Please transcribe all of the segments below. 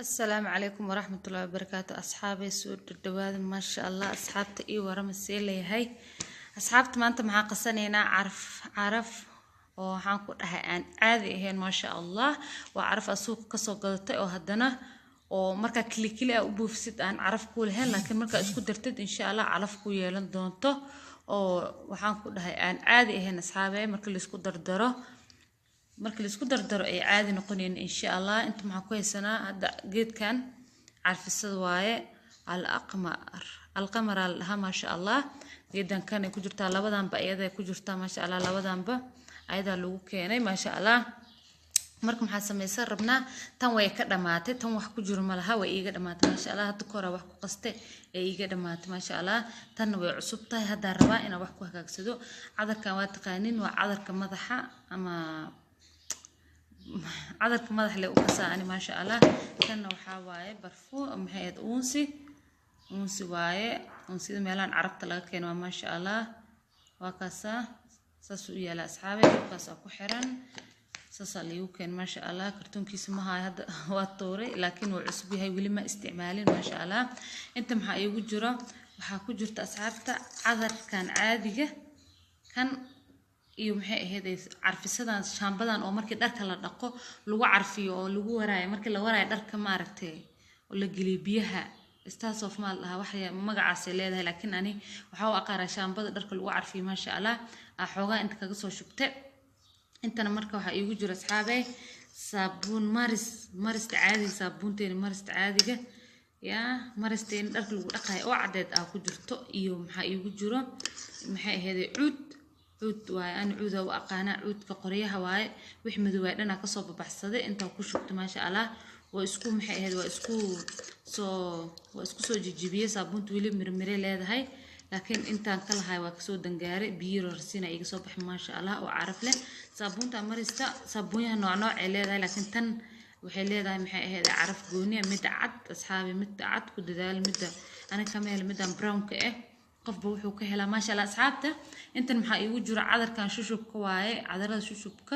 Asalaamu calaykum waraxmatullaahi wabarakaatu. Asxaabay, soo dhadhawaada. Maasha Allah, asxaabta ii warama, see leeyahay asxaabta? Maanta maxaa qasanaynaa? Caraf, caraf oo waxaan ku dhahay aan caadi ahayn. Maasha Allah, waa caraf aa suuqa kasoo gadatay oo haddana oo markaa kili kili aa u buufisid aan caraf ku lahayn, laakiin markaa isku dartid, insha Allah, calaf ku yeelan doonto oo waxaan ku dhahay aan caadi ahayn. Asxaabay, marka laisku dardaro, marka laisku dardaro ay caadi noqonayn, insha Allah. Inta maxaa ku haysanaa hadda? Geedkan carfisada waaye, Alaqmar, Alqamar aa la dhahaa. Maasha Allah, geedan kanay ku jirtaa, labadanba iyaday ku jirtaa. Maasha Allah, labadanba ayadaa lagu keenay, maasha Allah. Marka maxaa sameysan rabnaa? Tan way ka dhamaatay, tan wax ku jiro malaha, way iiga dhamaatay, maasha Allah. Hadda koraa wax ku qaste ee iiga dhamaatay, maasha Allah. Tanna way cusub tahay, haddaa rabaa inaan wax ku hagaagsado. Cadarkan waa taqaanin, waa cadarka madaxa ama cadarka madax le u kasaa ani, maasha Allah. Tanna waxaa waaye barfuun, maxay ahayd, uunsi, uunsi waaye. Uunsida meelahan Carabta laga keeno waa, maasha Allah. Waa kaasaa, saasuu u yaala, asxaabay. Kaasaa ku xiran, saasaa laigu keen, maasha Allah. Kartoonkiisa ma hayo hadda, waa tuuray, laakiin wuu cusub yahay, weli ma isticmaalin, maasha Allah. Inta maxaa iigu jiro? Waxaa ku jirta, asxaabta, cadarkan caadiga kan iyo maxay ahayd, carfisadan, shaambadan oo markii dharka la dhaqo lagu carfiyo oo lagu waraayo, markii la waraayo dharka, maaragtay, oo la geliyo biyaha. Stars of maal dhahaa, waxay magacaasay leedahay, laakiin ani waxaa u aqaaraa shaambada dharka lagu carfiyo, maasha Allah. Aa xoogaa inta kaga soo shubte. Intana marka waxaa iigu jira, asxaabey, saabuun Maris, Marista caadiga, saabuunteeni Marista caadiga yaa, Maristeeni dharka lagu dhaqayo oo caddeed aa ku jirto. Iyo maxaa iigu jiro? Maxay ahayd? Cuud, cuud waaye, ani cuuda u aqaanaa, cuudka qoryaha waaye. Wix madowaay dhanaa kasoo babaxsaday, intaa ku shubta, maasha Allah. Waa isku, maxay ahayd, waa isku soo jijibiyey. Saabuunta weli mirmire leedahay, laakiin intaan ka lahay waa kasoo dangaaray, biyo rarsiina iga soo baxay, maasha Allah, oo caraf leh. Saabuunta Marista saabuunyaha nooc nooc ay leedahay, laakiin tan waxay leedahay, maxay ahayd, caraf gooniya. Midda cad, asxaabi, midda cad ku dadaal. Midda aniga kama helo, middan brownka ah, qofba wuxuu ka helaa, maasha Allah. Asxaabta, intan maxaa iigu jiro? Cadarkan shushubka waaye, cadarada shushubka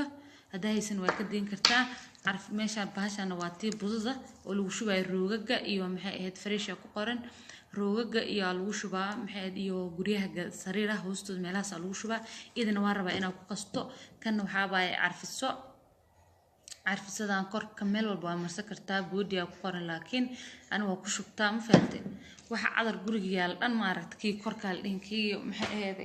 haddaa haysan waa ka dayn kartaa. Carf meesha bahashana waa tii budada oo lagu shubayo roogaga iyo, maxay ahayd, fresha ku qoran, roogaga iyo lagu shubaa, maxay ahayd, iyo guryaha sariiraha hoostooda, meelahaas lagu shubaa. Idana waan rabaa inaa ku qasto. Kanna waxaa waaye carfiso. Carfisadan korka meel walba waa marsan kartaa, boodiyaa ku qoran, laakiin ani waa ku shubtaa. Ma fahantay? Waxa cadar guriga yaal dhan, maaragta, kii korkaa la dhihin, kii, maxay ahayd,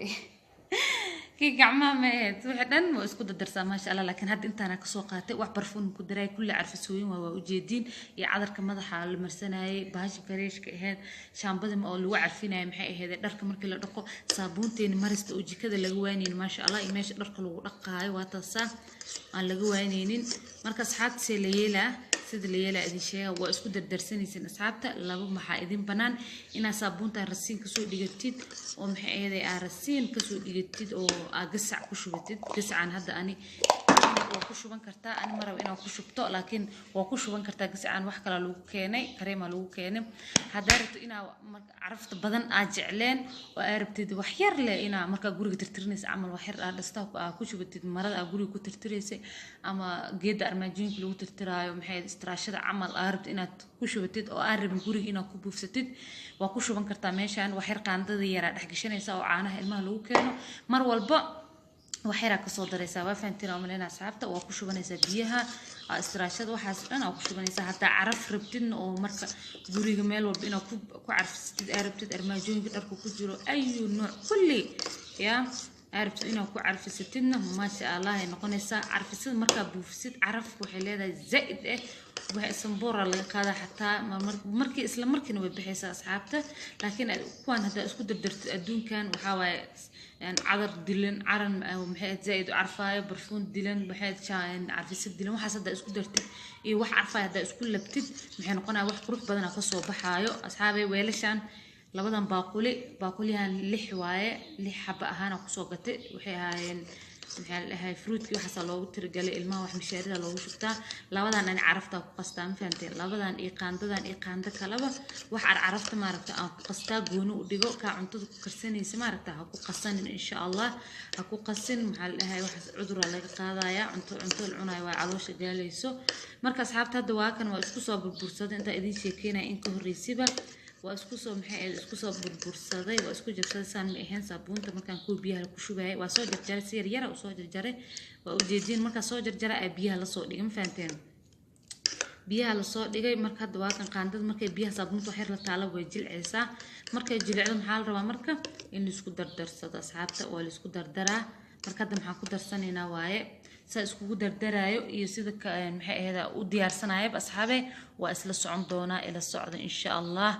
kii gacmaha, ma ahayd, wixii dhan waa isku dardarsaa, maasha Allah. Laakiin hadda intaana kasoo qaatay, wax barfuun ku daray, kulli carfisooyin waa ujeediin, iyo cadarka madaxa la marsanayay, bahasha fareeshka ahayd, shaambada oo lagu carfinayay, maxay ahayd, dharka markii la dhaqo, saabuunteeni Marista oo jikada laga waanaynin, maasha Allah, iyo meesha dharka lagu dhaqaayo, waa taasaa aan laga waanaynin. Marka asxaabta, see la yeelaa? Sida la yeelaa idin sheega. Waa isku dardarsanaysin, asxaabta. Laba maxaa idin banaan? Inaad saabuunta rasiin kasoo dhigatid oo, maxay ahayd, aa rasiin kasoo dhigatid oo aa gasac ku shubatid. Gasacan hadda ani waa ku shuban kartaa, ani ma rabo inaad ku shubto, laakiin waa ku shuban kartaa. Gasacan wax kalaa lagu keenay, kareemaa lagu keenay. Haddaa rabto inaa carafta badan aad jecleen oo aa rabtid wax yar leh, inaa markaa guriga tirtirinaysa camal, wax yar aa dhasta aa ku shubatid marada aa guriga ku tirtiraysay ama geeda armaajooyinka lagu tirtiraayo, maxay, istiraashada camal, aa rabtid inaad ku shubatid oo aa rabin guriga inaad ku buufsatid, waa ku shuban kartaa meeshaan. Wax yar qaandada yaraa dhex gashanaysa oo caanaha ilmaha lagu keeno, mar walba wax yaraa kasoo daraysaa. Waa fahantiin oo maleyna, asxaabta. Waa ku shubanaysaa biyaha istiraashada, waxaas dhan aa ku shubanaysaa. Haddaa caraf rabtidna oo marka guriga meel walba inaad ku carfisatid aa rabtid, armaajooyinka dharka ku jiro, ayu nooc kulli yaa aa rabtid inaad ku carfisatidna, maasha Allah ay noqonaysaa. Carfisada markaa buufisid, caraf waxay leedahay zaa'id ah, waxay sambuura laga qaadaa xataa markii isla markiina way baxaysaa, asxaabta. Laakiin kuwaan haddaa isku dardartid, adduunkan waxaa waaye cadar dilan, caran, maxay ahayd, zaa'id u carfaayo, barfuun dilan, maxay ahayd, carfiso dilan, waxaas haddaa isku dartid iyo wax carfaayo haddaa isku labtid, maxay noqonaya? Wax qurux badanaa kasoo baxaayo. Asxaabay, weelashan labadan baaquli, baaquliyahan lix waaye, lix xaba ahaana kusoo gatay. Waxay ahaayeen Maxaa la dhahay, fruitkii waxaasaa loogu tirigalay ilmaha, wax mishaarida loogu shubtaa. Labadan ani caraftaa ku qastaa, ma fahamteen? Labadan iyo qaandadan iyo qaando kaleba wax carcarafta maaragta aan ku qastaa, gooni u dhigo. Kaa cuntada ku karsanaysa maaragta ha ku qasanin, insha Allah ha ku qasin. Maxaa la dhahay, waxaas cuduraa laga qaadaya. Cunto cunto la cunayo waa caloosha gaalayso. Marka asxaabta, hadda waa kan, waa isku soo burbursaday. Intaa idiin sheekeynaya in ka horreysiba waa isku soo, maxay ahayd, isku soo burbursaday, waa isku jabsaday. Saan ma ahayn saabuunta markaan kuwa biyaha ku shubayay. Waa soo jarjaray, si yar yara usoo jarjaray, waa ujeediin. Markaa soo jarjaray ayaa biyaha lasoo dhigay, ma fahanteen? Biyaha lasoo dhigay. Marka hadda waa kan qaandada, markay biyaha saabuunta wax yar la taalo way jilcaysaa. Markay jilicdo maxaa la rabaa? Marka in laisku dardarsado, asxaabta, waa laisku dardaraa. Marka hadda maxaan ku darsanaynaa waaye, saa iskugu dardaraayo iyo sida maxay ahayd u diyaarsanayaba, asxaabe, waa isla socon doonaa, ila socda insha Allah.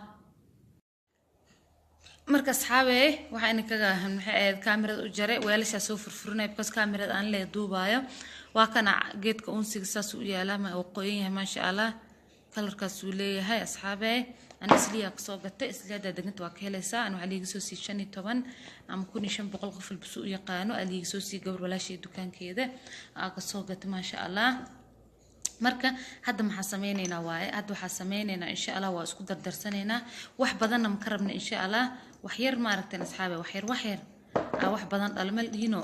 Marka asxaabe, waxaa idinkaga, maxay ahayd, kaamirada u jaray, weelashaa soo furfurinaya because kaamirada aan lee duubaayo. Waa kana geedka unsiga, saas u yaalaa, ma uu qoyan yahay, maasha Allah, kalarkaasuu leeyahay. Asxaabe, ana isliyaa kasoo gatay, isliya haddaa deganta waa ka helaysaa. Ana waxaa liiga soo siiyey 15 ama 1500, qof walba su u yaqaano aa liiga soo siiyey. Gabar walaashay dukaankeeda aa kasoo gatay, maasha Allah. Marka hadda maxaa sameyneynaa waaye? Hadda waxaa sameyneynaa, insha Allah, waa isku dardarsanaynaa. Wax badanna ma ka rabna, insha Allah, wax yar maaragteen asxaabe, wax yar, wax yar aa wax badan dhalmal dhihino.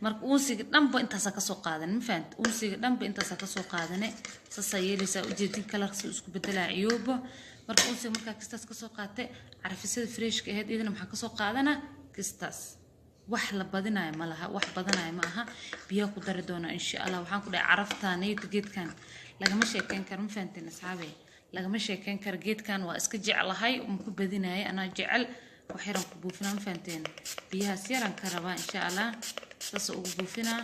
Marka uunsiga dhanba intaasaa kasoo qaadan, ma fahant? Uunsiga dhanba intaasaa kasoo qaadane, saasaa yeelaysaa. Ujeedin kalarka si isku bedelaa ciyoobo. Marka uunsiga markaa kistaas kasoo qaatay, carfisada freshka ahayd iyadana maxaa kasoo qaadanaa kistaas. Wax la badinayo ma laha, wax badanayo ma aha. Biyaa ku dari doonaa, insha Allah. Waxaan ku dhahay caraftaanayta geedkan lagama sheekeyn karo, ma fahanteen asxaabe? Lagama sheekeyn karo geedkan, waa iska jeclahay, ma ku badinaya, anaa jecel. Wax yaraan ku buufinaa, ma fahanteen? Biyahaas yaraan ka rabaa, insha Allah, saasa ugu buufinaa.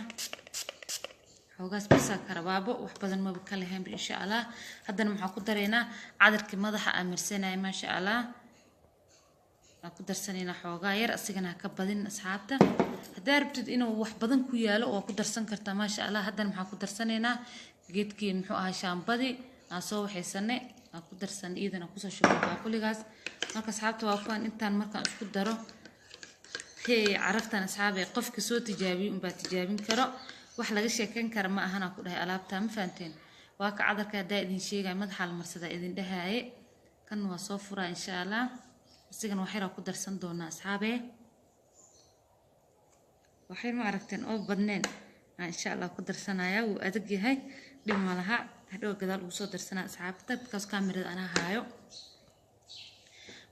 Xoogaas bisaa ka rabaabo, wax badan maba ka lahaynba, insha Allah. Haddana maxaa ku daraynaa? Cadarkii madaxa aa marsanaya, maasha Allah, waan ku darsanaynaa xoogaa yar, asigana ha ka badin asxaabta. Haddaa rabtid inuu wax badan ku yaalo waa ku darsan kartaa, maasha Allah. Haddana maxaa ku darsanaynaa? Geedkii muxuu ahaa, shaambadii aan soo waxaysanay aan ku darsanay, iyadana kusoo shubay baaquligaas. Marka asxaabta, waa kuwan intaan markaan isku daro. Hey, caraftan asxaabe, qofka soo tijaabiyo unbaa tijaabin karo, wax laga sheekeyn kara ma ahan, aan ku dhahay alaabta, ma fahanteen? Waa ka cadarka haddaa idin sheegaya, madaxa la marsadaa idin dhahaaye. Kan waa soo furaa, insha Allah, isigana wax yaraa ku darsan doonaa asxaabe. Waxyar ma aragteen oo badneen aan insha Allah ku darsanaya. Wuu adag yahay, dhib ma laha, hadhow gadaal ugu soo darsanaa asxaabta because kaamirada anaa haayo.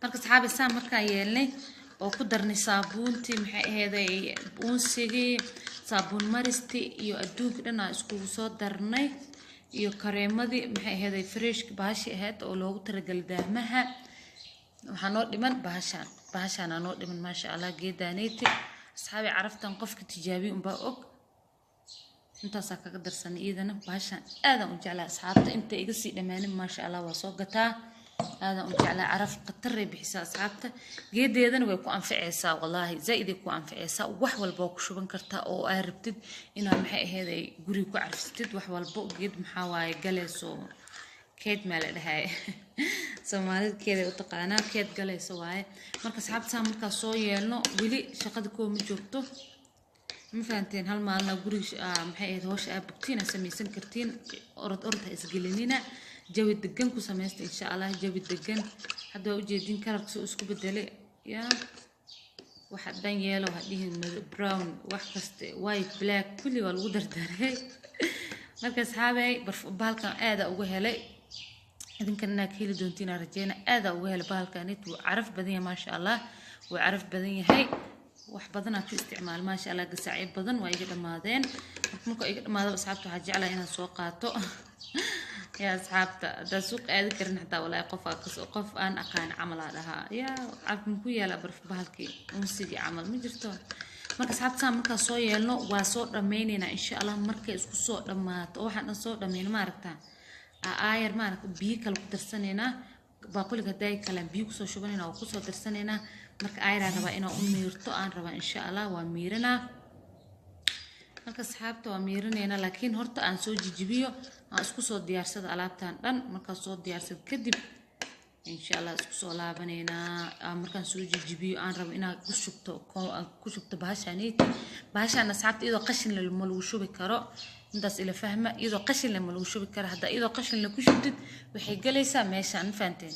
Marka asxaabe, saa markaan yeelnay oo ku darnay saabuuntii, maxay aheeday, uunsigii, saabuun maristii iyo adduunka dhan aan iskugu soo darnay, iyo kareemadii, maxay aheeday, freshka bahashi ahayd oo loogu talagalay daahmaha, waxaa noo dhiman bahashaan, bahashaanaa noo dhiman, maasha Allah. Geedaneyti asxaabi, caraftan qofka tijaabiye unbaa og. Intaasaa kaga darsanay iyadana. Bahashaan aadaan u jeclaa asxaabta, inta iga sii dhammaanin, maasha Allah, waa soo gataa, aadaan u jeclaa. Caraf khataray bixisaa asxaabta, geedeedana way ku anficaysaa, wallaahi zaa-iday ku anficaysaa. Wax walba waa ku shuban kartaa oo aa rabtid inaad, maxay ahayd, ay guriga ku carfisatid, wax walbo. Geed maxaa waaye galayso, keed maa la dhahay, Soomaalida keeday u taqaanaa, keed galayso waaye. Marka asxaabta, saa markaa soo yeelno, weli shaqada kuwa ma joogto, ma fahanteen? Hal maalina guriga, maxay ahayd, howsha aa bogtiin aa samaysan kartiin. Orod orod ha isgelinina, jawi degan ku samaysta, insha Allah, jawi degan. Hadda waa ujeedin kalarka soo isku bedelay. Yaa waxa dhan yeelo ha dhihin, brown, wax kaste, white, black, kulli waa lagu dardaray. Marka asxaabey, bahalkan aada uga helay, idinkan inaad ka heli doontiin aan rajeyna. Aada uga helay bahalkanit, wuu caraf badan yahay, maasha Allah, wuu caraf badan yahay. Wax badanaa ku isticmaal, maasha Allah. Gasaacyo badan waa iga dhammaadeen. Marka iga dhamaadaba asxaabta, waxaa jeclahay inaan soo qaato. Yaa asxaabta, haddaa suuq aadi karin xataa, walaahi qof qof aan aqaan camal aa dhahaa, yaa caraf muku yaala barf bahalkii unsigii camal ma jirto. Marka asxaabta, saa markaa soo yeelno, waa soo dhammaynaynaa, insha Allah. Markay isku soo dhammaato oo waxaan dhan soo dhammayno, maaragtaa, aayar maaragta biyo kale ku darsanaynaa. Baaquliga haddaa kale biyo kusoo shubanayna, waa kusoo darsanaynaa. Marka aayaraa rabaa inaan u miirto aan rabaa, insha Allah, waa miiranaa. Marka asxaabta, waa miirinaynaa, laakiin horta aan soo jijibiyo, aan isku soo diyaarsada alaabtan dhan. Markaa soo diyaarsada kadib Insha Allah isku soo laabaneynaa markaan soo jijibiyo. Aan rabo inaad ku shubto, ku shubto bahashaneyti. Bahashaan, asxaabta, iyadoo qashin leh ma lagu shubi karo. Intaas ila fahma, iyadoo qashin leh ma lagu shubi karo. Haddaa iyadoo qashin leh ku shubtid, waxay galaysaa meeshaan, ma fahanteen?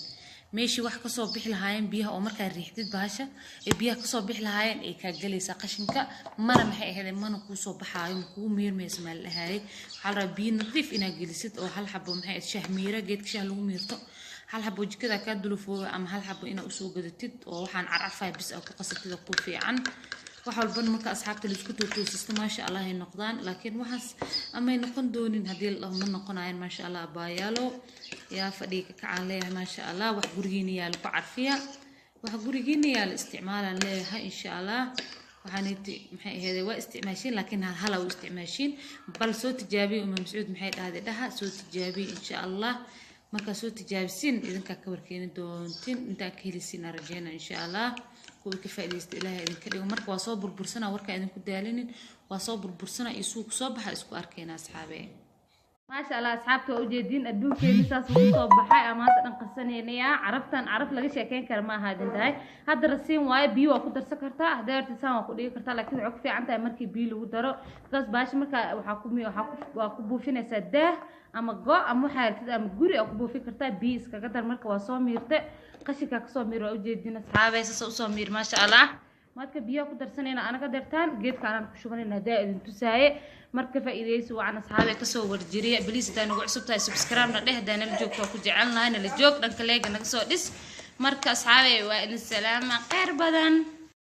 Meeshii wax kasoo bixi lahaayeen biyaha oo markaa riixdid bahasha ee biyaha kasoo bixi lahaayeen ay kaa galaysaa qashinka. Mana maxay ahayd, mana kuusoo baxaayo, ma kugu miirmayso. Maa la dhahaayay, waxaa la rabaa biyo nadiif inaad gelisid oo hal xabo, maxay ahayd, shaah miira, geedka shaah lagu miirto, hal xabo jikada kaa dulufooba ama hal xabo inaad usoo gadatid oo waxaan carcarfaya bis aad ku qasatid oo ku fiican. Wax walbana marka, asxaabta, laisku totoosisto, maasha Allah ay noqdaan. Laakiin waxaas amay noqon doonin haddii la dhaho, ma noqonayan. Maasha Allah, abaayaalo, yaa fadhiga ka kacaan leeyahay. Maasha Allah, wax gurigiina yaalo ku carfiya, wax gurigiina yaalo isticmaalaan leeyahay. Insha Allah waxaaniti, maxay ahayd, waa isticmaashiin, laakiin hal hala u isticmaashiin. Bal soo tijaabiya. Uma Mascuud maxay dhahday? Dhaha, soo tijaabiya. Insha Allah markaa soo tijaabisiin, idinkaa ka warkeeni doontin. Intaa ka helisiin aan rajeyna. Insha Allah kuwii ka faa'iidaysta Ilaahay idinka dhigo. Marka waa soo burbursana, warkaa idinku daalinin, waa soo burbursana iyo suuq soo baxa isku arkeyna, asxaabe. Maasha Allah, asxaabta, waa ujeediin adduunkeeni saas uu kusoo baxay. Aan maanta dhan qasanaynayaa. Carabtan carab laga sheekeyn kara ma aha idin tahay. Hadda rasiin waaye, biyo waa ku darsan kartaa, hadday rabtid saan waa ku dhigi kartaa, laakiin waxay ku fiican tahay markii biyo lagu daro, because baasha markaa waxaa ku waa ku buufinaysaa daah ama go ama waxaa rabtid ama guri aa ku buufin kartaa. Biyo iskaga dar. Marka waa soo miirte, qashinkaa kasoo miir, waa ujeediin, asxaabe, saasa usoo miir. Maasha Allah. Marka biyaha ku darsanayna anaga dartaan geedka anaan ku shubanayna haddaa idin tusaaye. Marka faa'iidaysi wacan, asxaabe. Asxaabe, kasoo warjiriya. Please, hadaa nagu cusub tahay, subscribe na dheh. Hadaa nala joogto, waa ku jecelnahay, nala joog, dhanka leega naga soo dhis. Marka, asxaabe, waa idin salaama, kheyr badan.